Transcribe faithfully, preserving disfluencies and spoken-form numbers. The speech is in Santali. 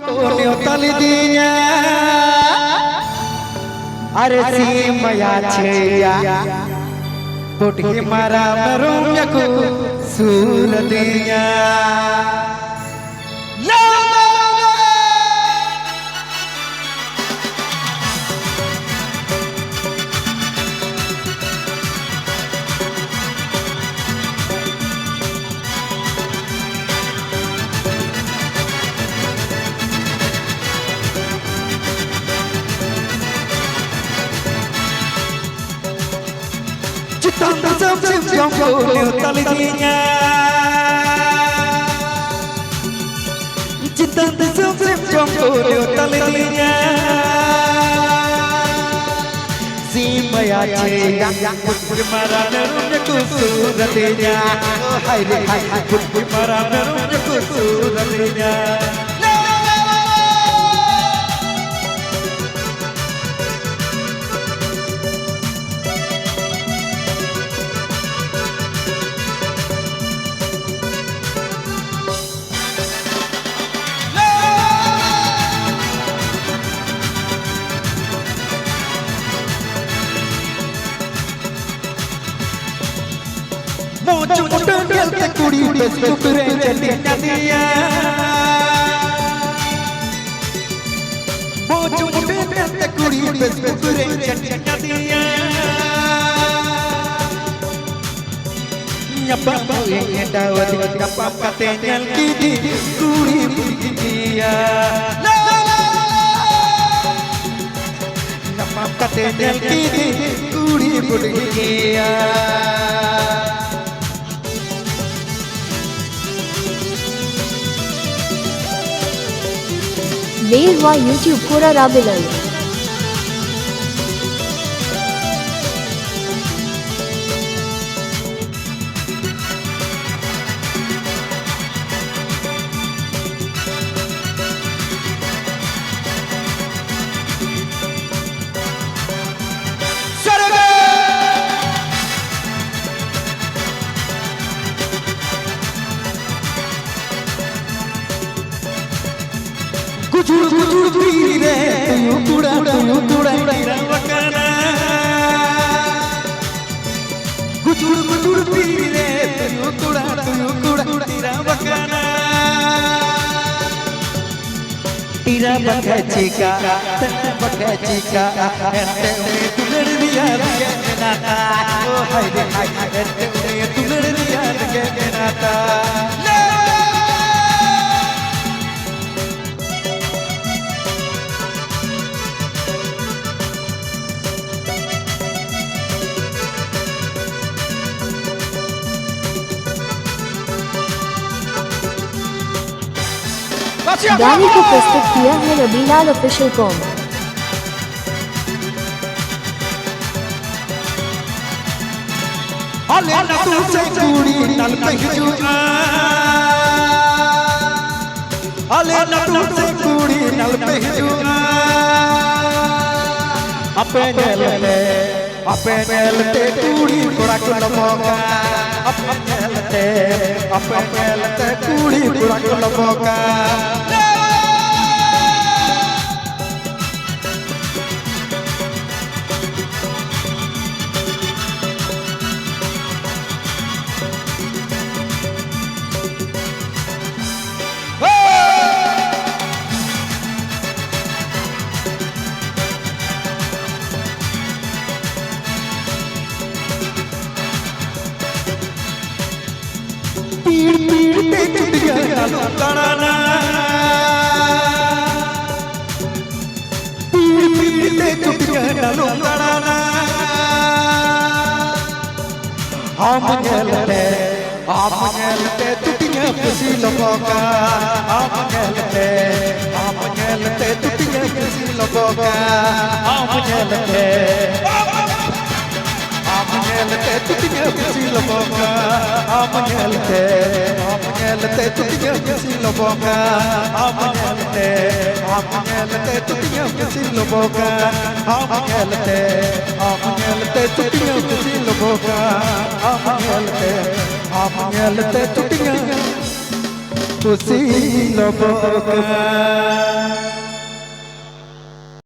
ᱠᱚ ᱱᱮᱣᱛᱟ ᱞᱤᱫᱤᱧᱟ, ᱟᱨᱮ ᱥᱤᱢ ᱢᱟᱭᱟ ᱪᱷᱮᱭᱟ, ᱯᱩᱴᱷᱤ ᱢᱟᱨᱟ ᱢᱮᱨᱚᱢ ᱭᱟᱠᱚ ᱥᱩᱨ ᱟᱹᱫᱤᱧᱟ᱾ ᱪᱮᱛᱟᱱ ᱫᱤᱥᱚᱢ ᱥᱤᱢ ᱡᱚᱢ ᱠᱚ ᱱᱮᱣᱛᱟ ᱞᱤᱫᱤᱧᱟ᱾ ᱪᱮᱛᱟᱱ ᱫᱤᱥᱚᱢ ᱥᱤᱢ ᱡᱚᱢ ᱠᱚ ᱱᱮᱣᱛᱟ ᱞᱤᱫᱤᱧᱟ᱾ ᱥᱤᱢ ᱢᱟᱭᱟ ᱪᱷᱮᱭᱟ, ᱯᱩᱴᱠᱤ ᱢᱟᱨᱟ ᱢᱮᱨᱚᱢ ᱡᱟᱠᱚ ᱥᱩᱨ ᱟᱹᱫᱤᱧᱟ᱾ ᱦᱟᱭ ᱨᱮ ᱦᱟᱭ, ᱯᱩᱴᱠᱤ ᱢᱟᱨᱟ ᱢᱮᱨᱚᱢ ᱡᱟᱠᱚ ᱥᱩᱨ ᱟᱹᱫᱤᱧᱟ᱾ ᱢᱚᱡᱽ ᱢᱚᱴᱚᱱ ᱧᱮᱞᱛᱮ ᱠᱩᱲᱤ Facebook ᱨᱮ chatting ᱟᱫᱮᱭᱟ᱾ ᱢᱚᱡᱽ ᱢᱚᱴᱚᱱ ᱧᱮᱞᱛᱮ ᱠᱩᱲᱤ Facebook ᱨᱮ chatting ᱟᱫᱮᱭᱟ᱾ ᱧᱟᱯᱟᱢ ᱠᱚ ᱮᱱᱰᱟᱣᱟᱫᱤᱧ, ᱧᱟᱯᱟᱢ ᱠᱟᱛᱮ ᱧᱮᱞ ᱠᱤᱫᱤᱧ ᱠᱩᱲᱤ ᱵᱩᱰᱷᱤ ᱜᱮᱭᱟ᱾ ᱧᱟᱯᱟᱢ ᱠᱟᱛᱮ ᱧᱮᱞ ᱠᱤᱫᱤᱧ ᱠᱩᱲᱤ ᱵᱩᱰᱷᱤ ᱜᱮᱭᱟ᱾ Made by YouTube Pura Rabilan. ᱠᱩᱪᱩᱲ ᱠᱩᱪᱩᱲ ᱯᱤᱲ ᱨᱮ ᱛᱩᱭᱩ ᱠᱚᱲᱟ, ᱛᱩᱭᱩ ᱠᱚᱲᱟ ᱴᱤᱨᱟᱣ ᱟᱠᱟᱱᱟ᱾ ᱠᱩᱪᱩᱲ ᱠᱩᱪᱩᱲ ᱯᱤᱲ ᱨᱮ ᱛᱩᱭᱩ ᱠᱚᱲᱟ, ᱛᱩᱭᱩ ᱠᱚᱲᱟ ᱴᱤᱨᱟᱣ ᱟᱠᱟᱱᱟ᱾ ᱴᱤᱨᱟ ᱵᱟᱠᱷᱮ ᱪᱤᱠᱟᱹᱜᱼᱟ, ᱛᱮᱱᱮ ᱵᱟᱠᱷᱮ ᱪᱤᱠᱟᱹᱜᱼᱟ, ᱮᱱᱛᱮ ᱩᱱᱤ ᱫᱩᱞᱟᱹᱲ ᱨᱮᱭᱟᱜ ᱨᱮᱸᱜᱮᱡ ᱢᱮᱱᱟᱜᱼᱟ᱾ ᱳ ᱦᱟᱭ ᱨᱮ ᱦᱟᱭ, ᱮᱱᱛᱮ ᱩᱱᱤ ᱫᱩᱞᱟᱹᱲ ᱨᱮᱭᱟᱜ ᱨᱮᱸᱜᱮᱡ ᱢᱮᱱᱟᱜᱼᱟ᱾ गाने को प्रस्तुत किया है रबीलाल ऑफिशियल कॉम। ᱟᱞᱮ ᱱᱟᱹᱴᱩ ᱥᱮ ᱠᱩᱲᱤ ᱧᱮᱞ ᱯᱮ ᱦᱤᱡᱩᱜᱼᱟ᱾ ᱟᱞᱮ ᱱᱟᱹᱴᱩ ᱥᱮ ᱠᱩᱲᱤ ᱧᱮᱞ ᱯᱮ ᱦᱤᱡᱩᱜᱼᱟ᱾ ᱟᱯᱮ ᱧᱮᱞ ᱞᱮ, ᱟᱯᱮ ᱧᱮᱞ ᱛᱮ ᱠᱩᱲᱤ ᱠᱚᱲᱟ ᱠᱚ ᱞᱚᱵᱚᱜᱟ᱾ ᱟᱯᱮ ᱧᱮᱞ ᱛᱮ, ᱟᱯᱮ ᱧᱮᱞ ᱛᱮ ᱠᱩᱲᱤ ᱠᱚᱲᱟ ᱠᱚ ᱞᱚᱵᱚᱜᱟ᱾ ᱯᱤᱲ ᱯᱤᱲ ᱛᱮ ᱪᱩᱴᱤᱭᱟᱹ ᱟᱞᱚᱢ ᱫᱟᱬᱟᱱᱟ᱾ ᱯᱤᱲ ᱯᱤᱲ ᱛᱮ ᱪᱩᱴᱤᱭᱟᱹ ᱟᱞᱚᱢ ᱫᱟᱬᱟᱱᱟ᱾ ᱟᱢ ᱧᱮᱞ ᱛᱮ, ᱟᱢ ᱧᱮᱞ ᱛᱮ ᱪᱩᱴᱤᱭᱟᱹ ᱠᱩᱥᱤ ᱞᱚᱵᱚᱜᱟ᱾ ᱟᱢ ᱧᱮᱞ ᱛᱮ, ᱟᱢ ᱧᱮᱞ ᱛᱮ ᱪᱩᱴᱤᱭᱟᱹ ᱠᱩᱥᱤ ᱞᱚᱵᱚᱜᱟ᱾ ᱟᱢ ᱧᱮᱞ ᱛᱮ, ᱟᱢ ᱧᱮᱞ ᱛᱮ ᱪᱩᱴᱤᱭᱟᱹ ᱠᱩᱥᱤ ᱞᱚᱵᱚᱜᱟ᱾ ᱟᱢ ᱧᱮᱞ ᱛᱮ, ᱟᱢ ᱧᱮᱞ ᱛᱮ ᱪᱩᱴᱤᱭᱟᱹ ᱠᱩᱥᱤ ᱞᱚᱵᱚᱜᱟ᱾ ᱟᱢ ᱧᱮᱞ ᱛᱮ, ᱟᱢ ᱧᱮᱞ ᱛᱮ ᱪᱩᱴᱤᱭᱟᱹ ᱠᱩᱥᱤ ᱞᱚᱵᱚᱜᱟ᱾ ᱟᱢ ᱧᱮᱞ ᱛᱮ, ᱟᱢ ᱧᱮᱞ ᱛᱮ ᱪᱩᱴᱤᱭᱟᱹ ᱠᱩᱥᱤ ᱞᱚᱵᱚᱜᱟ᱾ ᱟᱢ ᱧᱮᱞ ᱛᱮ, ᱟᱢ ᱧᱮᱞ ᱛᱮ ᱪᱩᱴᱤᱭᱟᱹ ᱠᱩᱥᱤ ᱞᱚᱵᱚᱜᱟ᱾